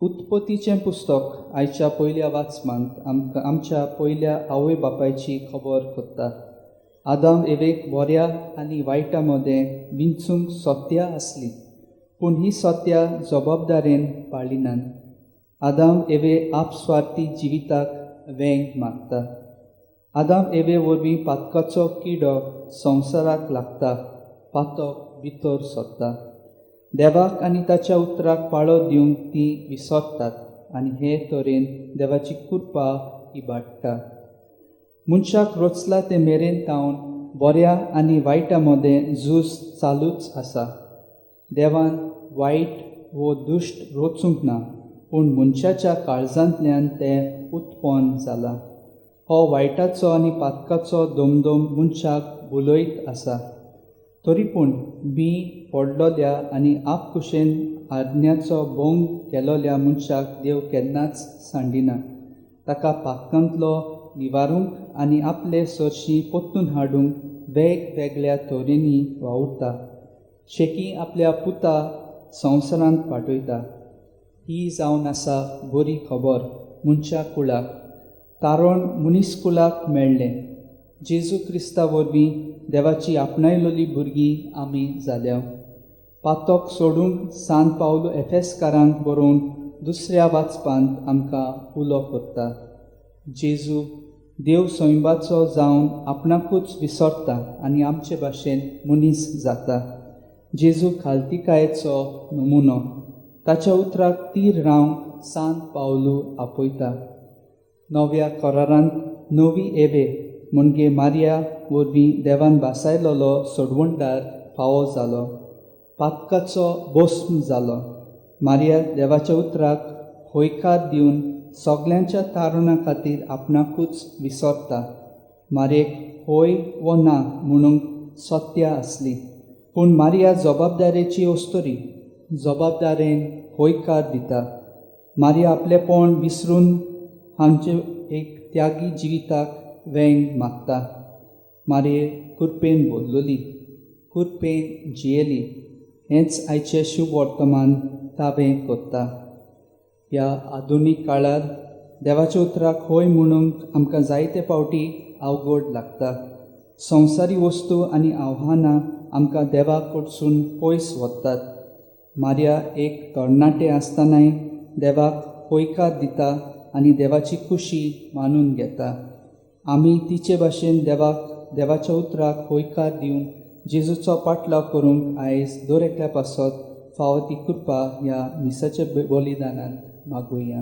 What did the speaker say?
उत्पत्तीचें पुस्तक आयच्या पयल्या वाचमांत आमकां आमच्या पयल्या आवय बापायची खबर करता. आदाम एवेक बऱ्या आनी वायटा मदें विंचूंक सत्या आसली, पूण ही सत्या जबाबदारेन पाळिनात. आदाम एवे आपस्वार्थी जिविताक वेंग मागता. आदाम एवे वरवीं पातकाचो किडो संवसाराक लागता, पातक भितर सरता. देवाक आनी ताच्या उतराक पाळो दिवंक ती विसरतात आनी हे तरेन देवाची कृपा इबाडटा. मनशाक रचला ते मेरेन तावन बऱ्या आनी वायटा मदें झूज चालूच आसा. देवान वायट वो दुश्ट रचूंक ना, पूण मनशाच्या काळजांतल्यान तें उत्पन्न जालां. हो वायटाचो आनी पातकाचो दमदम मनशाक भुलयत आसा. तरी पूण बी पडलोल्या आनी आपकुशेन आज्ञाचो भंग केलोल्या मनशाक देव केन्नाच सांडिना. ताका पातकांतलो निवारूंक आनी आपले सरशी परतून हाडूंक वेगवेगळ्या तरेंनी वावुरता. शेकी आपल्या पुता संवसारांत पाठयता. ही जावन आसा बरी खबर मनशा कुळाक, तारण मनीस कुळाक मेळ्ळें. जेजू क्रिस्ता वरवीं देवाची आपणायलोली भुरगीं आमी जाल्या. पातक सोडूंक सान पावलो एफेसकारांक बरोवन दुसऱ्या वाचपांत आमकां उलो करता. जेजू देव सैंबाचो जावन आपणाकूच विसरता आनी आमचे भाशेन मनीस जाता. जेजू खालतिकायेचो नमुनो, ताच्या उतराक तीर रावंक सान पावलू आपयता. नव्या करारांत नवी एवे म्हणजे मारिया वरवीं देवान भासायलोलो सोडवणदार फावो जालो, पातकाचो भस्म जालो. मारिया देवाच्या उतराक हयकार दिवन सगल्यांच्या तारुणा खातीर आपणाकूच विसरता. मारयेक हय वो ना म्हणूंक सत्या आसली, पूण मारिया जबाबदारेची अस्तुरी जबाबदारेन हयकार दिता. मारिया आपलेपण विसरून आमचे एक त्यागी जिविताक वेंग मागता. मारये कृपेन बोल्लोली, कृपेन जियेली, हेंच आयचें शुभ वर्तमान ताबें करता. ह्या आधुनीक काळार देवाच्या उतराक हय म्हणूंक आमकां जायते फावटी अवघड लागता. संवसारी वस्तू आनी आव्हानां आमकां देवा कडसून पयस व्हरतात. मारिया एक तरणाटें आसतनाय देवाक हयकार दिता आनी देवाची खुशी मानून घेता. आमी तिचे भाशेन देवाक देवाच्या उतराक हयकार दिवन जेजूचो पाटलाव करूंक आयज दर एकल्या पासत फावो ती कृपा ह्या मिसाच्या बलिदानांत मागुया.